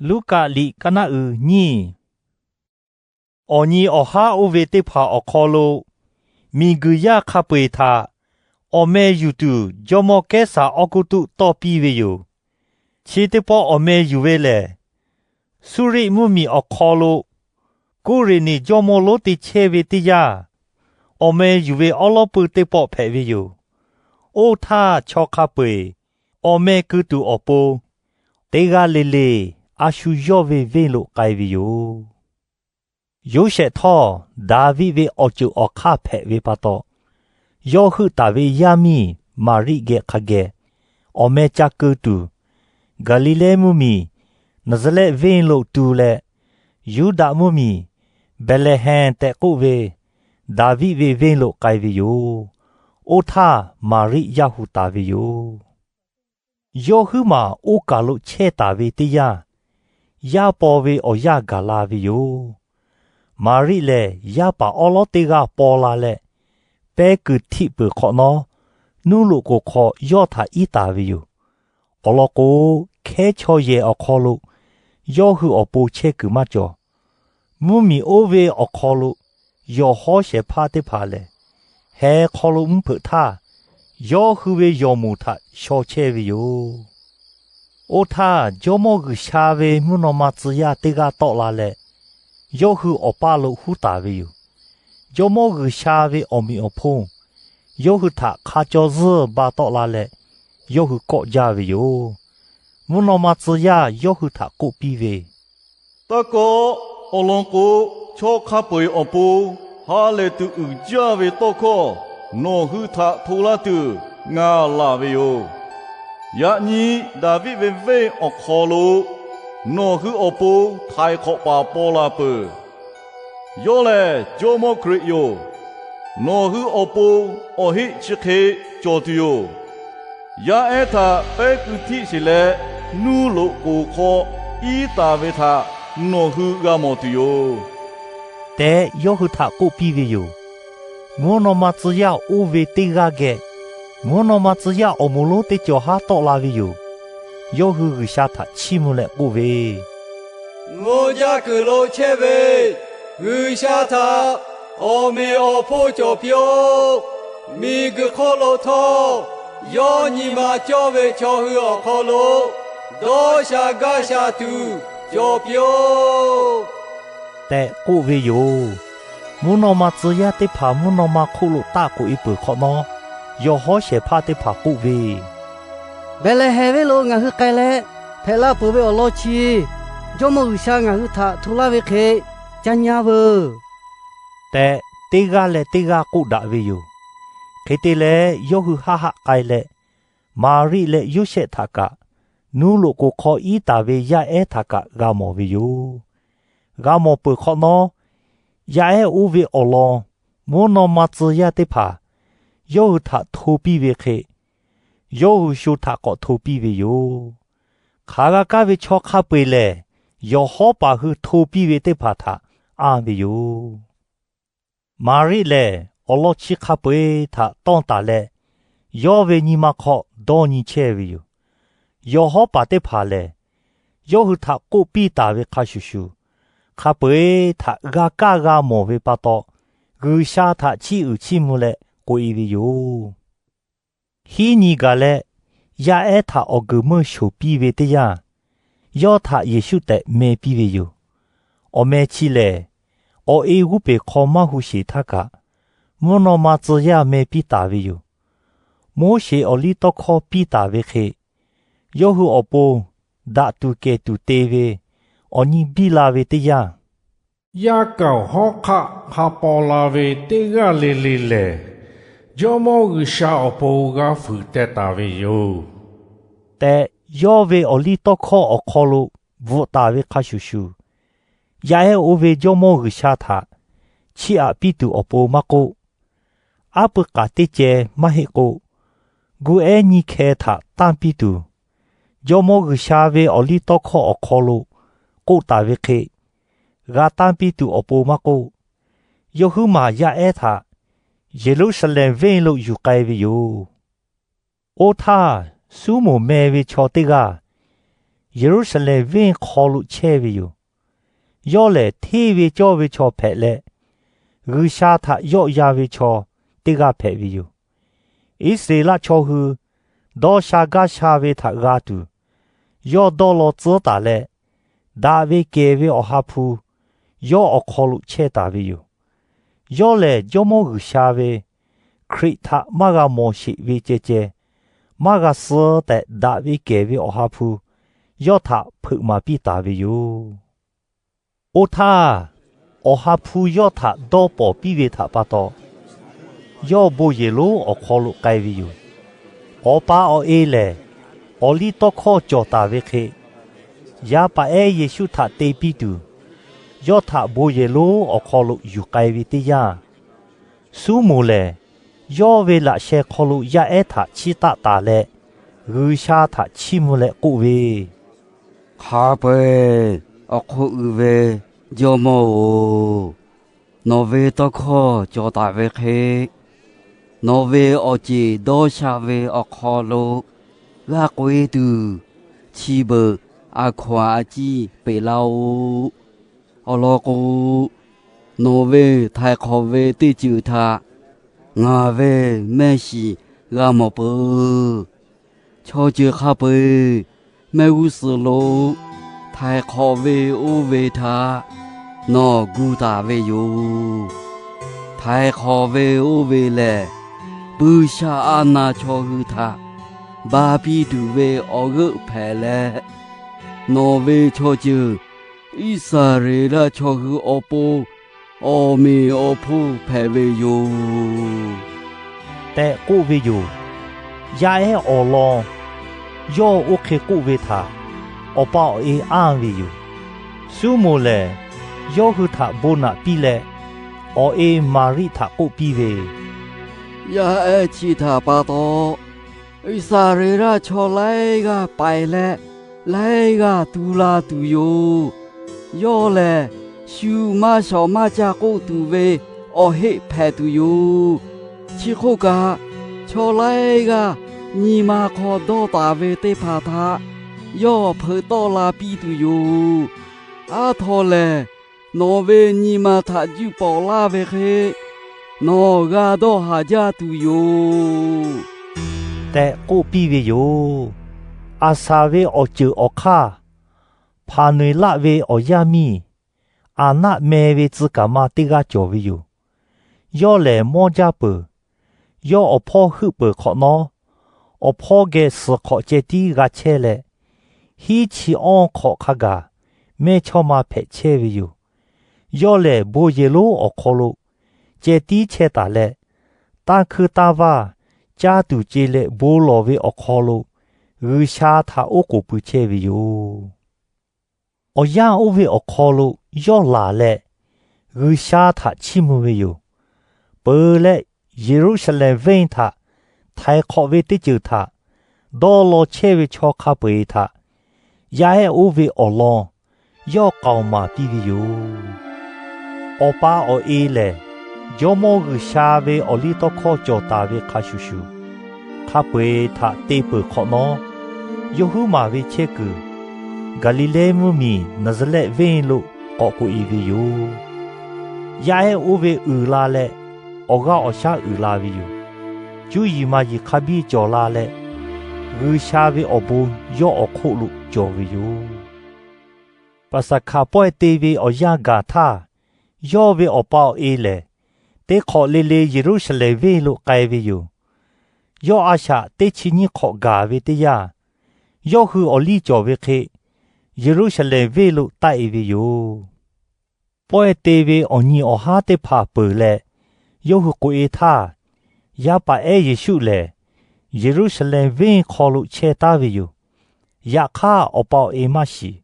Luˉkaꞈ liꞈ kaˉ naˆ uiˍ nyiˇ. Awˬ nyi awˬ haˉ oˇ ve teˇ hpaˍ awˬ hk'aw lo, miˬguiˬ yaˇ hk'a peu-eˬ htaꞈ awˬ meh yuˬ tuˬ, jawˇmawˇ Kehˉsaˍ awˬ kuˇ tuˆ tawˇ piˇ ve yoˬ. Chi teˇ pawˆ awˬ meh yuˬ ve lehˬ, Suˇriˆ mvuhˇmiˬ awˬ hk'aw lo Kuˇreˍneˍ jawˇmawˇ lonˉ te chehˇ ve teˇ yanˇ, awˬ meh yuˬ ve awˉ lawˉ pui teˇ pawˆ hpehꞈ ve yoˬ. Oˇ htaˇ, chaw hk'a peu-eˬ awˬ meh keu tuˬ awˬ pon, teˇ g'aˇ le le a shu yawˇ ve venˇ lo k'ai ve yoˬ. Yoˇsehꞈ htawˇ, Daˍviˆ ve awˬ ceuˬ awˬ hk'aˇ hpehꞈ ve pa taw, yawˇ heuˆ taˍ ve yaˇ miˇ Maˍriˆ geh hk'a geh awˬ meh ca keu tuˬ, Gaˍliˍlehˇ mvuhˇmiˬ Naˍzaˍrehˆ venˇ lo tu leh, Yuˇdaꞈ mvuhˇmiˬ Behˍlehˍhehnˍ tehꞈ k'oˆ ve Daˍviˆ ve venˇ lo k'ai ve yoˬ. Oˇ htaˇ, Maˍriˆ yaˇ hu taˍ ve yoˬ. Yawˇ huiˉ maˬ oˇ kaˬ lo chehˇ taˍ ve teˇ yanˇ, yaˇ paw ve awˬ yanˇ gaˬ la ve yoˬ. Maˍriˆ lehˬ, yaˇ paˍ awˉ lawˉ teˇ g'aˇ paw la leh, pehˉ keu htiˆ peuˬ hk'awꞈ nawˉ, nuˇ loꞈ k'oˍ hk'aw yawˇ htaꞈ iˉ taˍ ve yoˬ. Awˬ lawn k'o, hkehˉ chaw yehˬ awˬ hk'aw lo yawˇ hui awˬ pon chehˇ kuiˬ maˇ cawˬ. Mvuhˇmiˬ oˇ ve awˬ hk'aw lo yawˬ hawˉ shehˍ hpaˇ teˇ hpaˍ lehˬ, heh hk'aw lo mvuhˇ hpeuꞈ htaˇ, yawˇ hui ve yawˬ moˍ htaꞈ shaw chehˇ ve yoˬ. Oˇ htaˇ, Jawˇmawˇ G'uiˬsha ve mvuhˇ naw ma tcuh yaˇ teˇ g'aˇ tawˆ la leh, yawˇ hui awˬ paˇ lo huˉ taˍ ve yoˬ. Jawˇmawˇ G'uiˬsha ve awˬ meꞈ awˬ hponˇ yawˇ hui htaꞈ hk'a caw zuhˇ ba tawˆ la leh, yawˇ hui kawˆ jaˇ ve yoˬ. Mvuhˇ naw ma tcuh yaˇ yawˇ hui htaꞈ k'oˆ piˇ ve, Taˇ kawˆ. Awˬ lawn k'o, chaw hk'a peu-eˬ awˬ pon ha lehˬ tuˬ uiˍ jaˇ ve tawˇ hkawˇ nawˬ hui htaꞈ hto laˇ tuˬ ngaˬ laˬ ve yoˬ. Yaꞈ nyi Daˍviˆ ve venˇ awˬ hk'aw lo nawˬ hui awˬ pon htaiˍ hk'awꞈ paˍ paw la peuˬ. Yawˇ lehˬ Jawˇmawˇ Hkriꞈ yoˬ. Nawˬ hui awˬ pon awˬ heˆ chi hk'e cawˬ tuˬ yoˬ. Yaˇ ehˉ htaꞈ pehˉ keu htiˆ sheˬ leh, nuˇ loꞈ k'oˍ hk'aw iˉ taˍ ve htaꞈ nawˬ hui g'a mawˬ tuˬ yoˬ, tehꞈ yawˇ hui htaꞈ k'oˆ piˇ ve yoˬ. Mvuhˇ naw ma tcuh yaˇ oˇ ve teˇ g'aˇ geh, mvuhˇ naw ma tcuh yaˇ awˬ moˍ lonˉ teˇ cawˬ haˉ tawˆ la ve yoˬ. Yawˇ hui G'uiˬsha htaꞈ chiˇ mvuh leh k'oˆ ve, Mvuhˇ jaˇ kuiˬ lo chehˇ ve G'uiˬsha htaꞈ awˬ meꞈ awˬ hponˇ cawˬ piˇ-oˆ. Miˬguiˬ hk'oˆ lo htawˇ, yawˇ nyi ma cawˇ ve chaw hui awˬ hk'aw lo dawˇ sha gaˇ sha tuˬ cawˬ piˇ-oˆ, tehꞈ k'oˆ ve yoˬ. Mvuhˇ naw ma tcuh yaˇ teˇ hpaˍ mvuhˇ naw ma hk'oˆ lo taˆ k'oꞈ-e peuˬ hk'awꞈ nawˉ, yawˬ hawˉ shehˍ hpaˇ teˇ hpaˍ k'oˆ ve, Behˍlehˍhehnˍ venˇ lo ngaˬ hui k'ai leh, hpehꞈ la peuˬ ve awˬ lawn chi Jawˇmawˇ G'uiˬsha ngaˬ hui htaꞈ hto laˇ ve hk'e ca nyi-a veuˬ, tehꞈ teˇ g'aˇ leh teˇ g'aˇ k'oˆ daꞈ ve yoˬ. Hk'e te leh, yawˇ hui haˆ haˆ k'ai leh, Maˍriˆ leh Yoˇsehꞈ htaꞈ kaꞈ, nuˇ loꞈ k'oˍ hk'aw iˉ taˍ ve yaˇ ehˉ htaꞈ kaꞈ g'a mawˬ ve yoˬ. G'a mawˬ peuˬ hk'awꞈ nawˉ, yaˇ ehˉ oˇ ve awˬ lawn mvuhˇ naw ma tcuh yaˇ teˇ hpaˍ yawˇ hui htaꞈ hto piˇ ve hk'e, yawˇ hui shu htaꞈ k'awꞈ hto piˇ ve yoˬ. Hk'aˬ g'a kaˇ ve chaw hk'a peu-eˬ lehˬ, yawˬ hawˉ paˍ hui hto piˇ ve teˇ hpaˍ htaꞈ anˇ ve yoˬ. Maˍriˆ lehˬ, awˬ lawn chi hk'a peu-eˬ htaꞈ tawˇ taˍ leh, yawˇ ve nyi ma hk'aw dawˇ nyi chehˇ ve yoˬ. Yawˬ hawˉ paˍ teˇ hpaˍ lehˬ, yawˇ hui htaꞈ k'oˆ piˇ taˍ ve hk'a shuˍ shuˍ, hk'a peu-eˬ htaꞈ g'a kaˇ g'a mawˬ ve pa taw, G'uiˬsha htaꞈ chiˇ uiˍ chiˇ mvuh leh k'oꞈ-e ve yoˬ. Hiˉ nyi gaˬ leh, yaˇ ehˉ htaꞈ awˬ guiˬ meuˇ shoˍ piˇ ve teˇ yanˇ, yawˇ htaꞈ Yeˍsuˆ tehꞈ meh piˇ ve yoˬ. Awˬ meh chi lehˬ, awˬ e g'oˇ peˬ hk'aw maˇ hu sheˍ htaˇ kaꞈ, mvuhˇ naw ma tcuh yaˇ meh piˇ taˍ ve yoˬ. Moˉseˍ awˬliˇtawˇhkawˇ piˇ taˍ ve hk'e, yawˇ hui awˬ pon daꞈ tuˬ kehˬ tuˬ te ve awˬ nyi biˇ la ve teˇ yanˇ, Yaˇ kaoˬ hawˉ hk'aˆ hk'a paw la ve teˇ g'aˇ le le lehˬ, Jawˇmawˇ G'uiˬsha awˬ pon g'a fuiˍ teh taˍ ve yoˬ, tehꞈ yawˇ ve awˬliˇtawˇhkawˇ awˬ hk'aw lo bvuhꞈ taˍ ve hk'a shuˍ shuˍ, yaˇ ehˉ oˇ ve Jawˇmawˇ G'uiˬsha htaꞈ chiˇ aꞈ piˇ tuˬ awˬ pon maˇ k'oˆ, aˉ pui k'aˍ teˇ ceh maˇ heˆ k'o, guˇ ehˉ nyiˇ hkeh htaꞈ tanˇ piˇ tuˬ, Jawˇmawˇ G'uiˬsha ve awˬliˇtawˇhkawˇ awˬ hk'aw lo k'oˆ taˍ ve hk'e, g'a tanˇ piˇ tuˬ awˬ pon maˇ k'oˆ, yawˇ huiˉ maˬ yaˇ ehˉ htaꞈ Yeˍruˆsaˍlehnˍ venˇ lo yuˬ k'ai ve yoˬ. Oˇ htaˇ, Suˉmonˍ meh ve chaw teˇ g'aˇ Yeˍruˆsaˍlehnˍ venˇ hk'aw lo chehˇ ve yoˬ. Yawˇ lehˬ, hteˇ ve cawˇ ve chaw hpehꞈ leh, G'uiˬsha htaꞈ yawˆ yan ve chaw teˇ g'aˇ hpehꞈ ve yoˬ. Iˉsaˍreˍlaˆ chaw hui dawˇ sha gaˇ sha ve htaꞈ g'a tuˬ, yawˇ dawˇ law tcuhˉ taˍ leh, daꞈ ve kehˬ ve Awˬ ha hpu yawˇ awˬ hk'aw lo chehˇ taˍ ve yoˬ. Yawˇ lehˬ, Jawˇmawˇ G'uiˬsha ve Hkriꞈ htaꞈ maˇ g'a mawˬ sheˍ ve ceh ceh, maˇ g'a suh tehꞈ, daꞈ ve kehˬ ve Awˬ ha hpu yawˇ htaꞈ hpeuꞈ maˍ piˇ taˍ ve yoˬ. Oˇ htaˇ, Awˬ ha hpu yawˇ htaꞈ dawˇ pawˍ piˇ ve htaꞈ pa taw, yawˇ bon yehˬ lonˉ awˬ hk'aw lo k'ai ve yoˬ. Awˬ pa awˬ e lehˬ, awˬliˇtawˇhkawˇ cawˬ taˍ ve hk'e, yaˇ paˍ ehˉ Yeˍsuˆ htaꞈ te piˇ tuˬ, yawˇ htaꞈ bon yehˬ lonˉ awˬ hk'aw lo yuˬ k'ai ve teˇ yanˇ, Suˉmonˍ lehˬ, yawˇ ve laꞈ sheh hk'aw lo yaˇ ehˉ htaꞈ chiˇ taˆ taˍ leh, G'uiˬsha htaꞈ chiˇ mvuh leh k'oˆ ve, Hk'a peu-eˬ awˬ hk'oˆ uiˍ ve Jawˇmawˇ-oˬ, nawˬ ve tawˇ hkawˇ cawˬ taˍ ve hk'e, nawˬ ve awˬ ceˬ dawˇ sha ve awˬ hk'aw lo g'a k'oꞈ-e tuˬ, chi beuꞈ a hkaw-anˬ a ciˉ peꞈ laˇ-oˆ. Awˬ lawn k'o, nawˬ ve htaiˍ hk'awꞈ ve teˇ ceuˬ htaꞈ ngaˬ ve mehˆ shiˍ g'a mawˬ peuˬ. Chaw ceuˬ hk'a peu-eˬ mehˆ g'uˇ suhˍ lo htaiˍ hk'awꞈ ve oˇ ve htaꞈ nawˬ gu taˍ ve yoˬ. Htaiˍ hk'awꞈ ve oˇ ve lehˬ, buiˇshaˆaˉnaˆ chaw hui htaꞈ ba piˇ tuˬ ve awˬ g'euˆ hpehꞈ leh, nawˬ ve chaw ceuˬ Iˉsaˍreˍlaˆ chaw hui awˬ pon awˬ meꞈ awˬ hponˇ hpehꞈ ve yoˬ tehꞈ k'oˆ ve yoˬ. Yaˇ ehˉ awˬ lawn yawˇ oˇ hk'e k'oˆ ve htaꞈ awˬ pa awˬ e anˇ ve yoˬ. Suˉmonˍ lehˬ, yawˇ hui htaꞈ bon naꞈ piˇ leh, awˬ e Maˍriˆ htaꞈ k'oˆ piˇ ve, Yaˇ ehˉ chi htaꞈ pa taw, Iˉsaˍreˍlaˆ chaw laiˉ g'aˇ paiˍ leh laiˉ g'aˇ tu la tuˬ yoˬ. Yawˇ lehˬ, shu maˇ shawˍ maˇ ca k'oˆ tuˬ ve awˬ heˆ hpehꞈ tuˬ yoˬ. Chi hk'oˆ kaꞈ, chaw laiˉ g'aˇ nyi ma hk'aw dawˇ taˍ ve teˇ hpaˍ htaꞈ yawˇ hpeuꞈ tawˆ la piˇ tuˬ yoˬ. Aˉ htaw lehˬ, nawˬ ve nyi ma htaꞈ juˇ pawꞈ laˇ ve hk'e, nawˬ g'a dawˇ haˍ jaˇ tuˬ yoˬ tehꞈ k'oˆ piˇ ve yoˬ. Aˍsaˍ ve awˬ ceuˬ awˬ hk'aˇ, Hpaˍneˍlaˆ ve awˬ yaˇ miˇ Aˍnaˆ meh ve tcuh kaˍ ma teˇ g'aˇ cawˬ ve yoˬ. Yawˇ lehˬ mawˇ jaˇ peuˬ. Yawˇ awˬ hpawˇ heuˆ peuˬ hk'awꞈ nawˉ, awˬ hpawˇ geh suhˍ hk'awꞈ ceh tiˉ g'a chehˇ leh, hiˉ chi awˇ hk'awꞈ hk'a gaˬ mehˇ chawˇ ma hpehꞈ chehˇ ve yoˬ. Yawˇ lehˬ, bon yehˬ lonˉ awˬ hk'aw lo ceh tiˉ chehˇ taˍ leh, tanˇ hkuinˇ tanˇ vaˇ caˇ tuˬ ce leh bon lawˬ ve awˬ hk'aw lo G'uiˬsha htaꞈ oˉ k'oˍ pui chehˇ ve yoˬ. Awˬ yanˇ oˇ ve awˬ hk'aw lo yawˇ laˬ leh, G'uiˬsha htaꞈ chiˇ mvuh ve yoˬ. Peuˬ leh, Yeˍruˆsaˍlehnˍ venˇ htaꞈ htaiˍ hk'awꞈ ve teˇ ceuˬ htaꞈ dawˇ law chehˇ ve chaw hk'a peu-eˬ htaꞈ yaˇ ehˉ oˇ ve awˬ lawn yawˇ k'aoˍ maˍ piˇ ve yoˬ. Awˬ pa awˬ e lehˬ, Jawˇmawˇ G'uiˬsha ve awˬliˇtawˇhkawˇ cawˬ taˍ ve hk'a shuˍ shuˍ, hk'a peu-eˬ htaꞈ te peuˬ hk'awꞈ nawˉ, yawˇ huiˉ maˬ ve chehˇ kuiˬ, Gaˍliˍlehˇ mvuhˇmiˬ Naˍzaˍrehˆ venˇ lo k'awꞈ k'oꞈ-e ve yoˬ. Yaˇ ehˉ oˇ ve uiˍ la leh, awˬ g'aˇ awˬ shaˉ uiˍ la ve yoˬ. Cuˇ yiˍ maˍ yiˍ hk'a biˇ cawˬ la leh, G'uiˬsha ve awˬ bon yawˇ awˬ hk'oˆ lo cawˬ ve yoˬ. Paˍsaˍhkaˍ pawehˇ te ve awˬ yanˇ gaˬ htaˇ, yawˇ ve awˬ pa awˬ e lehˬ, teˇ hk'awꞈ le le Yeˍruˆsaˍlehnˍ venˇ lo k'ai ve yoˬ. Yawˇ a shaꞈ teˇ chi nyiˇ hk'awꞈ gaˬ ve teˇ yanˇ, yawˇ hui awˬ liˇ cawˬ ve hk'e Yeˍruˆsaˍlehnˍ venˇ lo taˆ-e ve yoˬ. Pawehˇ te ve awˬ nyi awˬ haˉ teˇ hpaˍ peuˬ leh, yawˇ hui k'oꞈ-e htaˇ, yaˇ paˍ ehˉ Yeˍsuˆ lehˬ, Yeˍruˆsaˍlehnˍ venˇ hk'aw lo chehˇ taˉ ve yoˬ. Yaꞈ hk'aˇ, awˬ pa awˬ e maˇ shiˍ.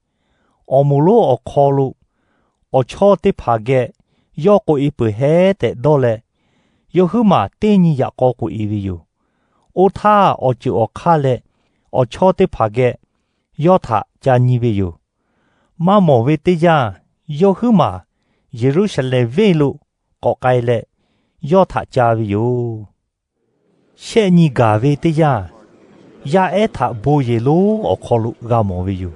Awˬ moˍ lonˉ awˬ hk'aw lo awˬ chawˇ teˇ hpaˍ geh yawˇ k'oꞈ-e peuˬ hehˉ tehꞈ dawˇ leh, yawˇ huiˉ maˬ teˇ nyi yaꞈ k'aw k'oꞈ-e ve yoˬ. Oˇ htaˇ, awˬ ceuˬ awˬ hk'aˇ leh awˬ chawˇ teˇ hpaˍ geh yawˇ htaꞈ ca nyi ve yoˬ. Maˇ mawˬ ve teˇ yanˇ, yawˇ huiˉ maˬ Yeˍruˆsaˍlehnˍ venˇ lo k'awꞈ k'ai leh, yawˇ htaꞈ ca ve yoˬ. Shehˆ nyi gaˬ ve teˇ yanˇ, yaˇ ehˉ htaꞈ bon yehˬ lonˉ awˬ hk'aw lo g'a mawˬ ve yoˬ.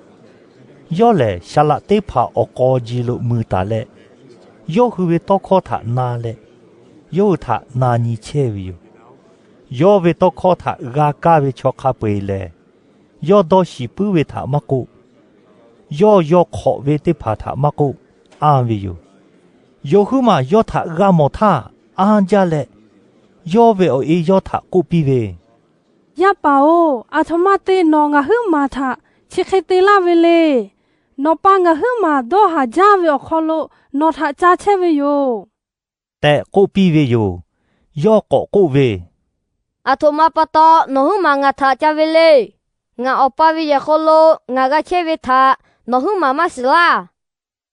Yawˇ lehˬ, saˍ laꞈ teˇ hpaˍ awˬ k'aw ji lo mui taˍ leh, yawˇ hui ve tawˇ hkawˇ htaꞈ na leh, yawˇ hui htaꞈ na nyi chehˇ ve yoˬ. Yawˇ ve tawˇ hkawˇ htaꞈ g'a kaˇ ve chaw hk'a peu-eˬ lehˬ, yawˇ dawˇ shiˍ puiˉ ve htaꞈ maˇ k'oˆ, yawˇ yaw hk'awꞈ ve teˇ hpaˍ htaꞈ maˇ k'oˆ, anˇ ve yoˬ. Yawˇ huiˉ maˬ yawˇ htaꞈ g'a mawˬ htaˇ, anˇ jaˇ leh, yawˇ ve awˬ e yawˇ htaꞈ k'oˆ piˇ ve, Yaˇ paˍ-oˬ, aˬ htoꞈ ma te nawˬ ngaˬ huiˉ maˬ htaꞈ chi hk'e te laˇ ve le. Nawˬ pa ngaˬ huiˉ maˬ dawˇ haˍ jaˇ ve awˬ hk'aw lo nawˬ htaꞈ ca chehˇ ve yoˬ, tehꞈ k'oˆ piˇ ve yoˬ. Yawˇ k'awꞈ k'oˆ ve, Aˬ htoꞈ ma pa taw nawˬ huiˉ maˬ ngaˬ htaꞈ ca ve le. Ngaˬ Awˬ pa ve yehˬ hk'aw lo ngaˬ g'a chehˇ ve htaꞈ nawˬ huiˉ maˬ maˇ shiˍ laˇ,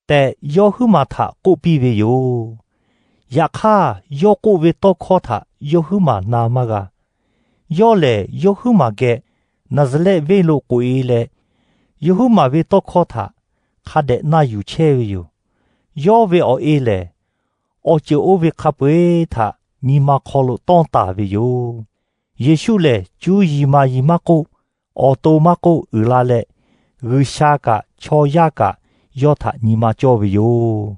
tehꞈ yawˇ huiˉ maˬ htaꞈ k'oˆ piˇ ve yoˬ. Yaꞈ hk'aˇ, yawˇ k'oˆ ve tawˇ hkawˇ htaꞈ yawˇ huiˉ maˬ na maˇ g'a. Yawˇ lehˬ, yawˇ huiˉ maˬ geh Naˍzaˍrehˆ venˇ lo k'oꞈ-e leh, yawˇ huiˉ maˬ ve tawˇ hkawˇ htaꞈ hk'a dehꞈ na yuˬ chehˇ ve yoˬ. Yawˇ ve awˬ e lehˬ, awˬ ceuˬ oˇ ve hk'a peu-eˬ htaꞈ nyi ma hk'aw lo tawˇ taˍ ve yoˬ. Yeˍsuˆ lehˬ, cuˇ yiˍ maˍ yiˍ maˇ k'oˆ, awˬ to maˇ k'oˆ uiˍ la leh, G'uiˬsha kaꞈ chaw yaˇ kaꞈ yawˇ htaꞈ nyi ma cawˇ ve yoˬ.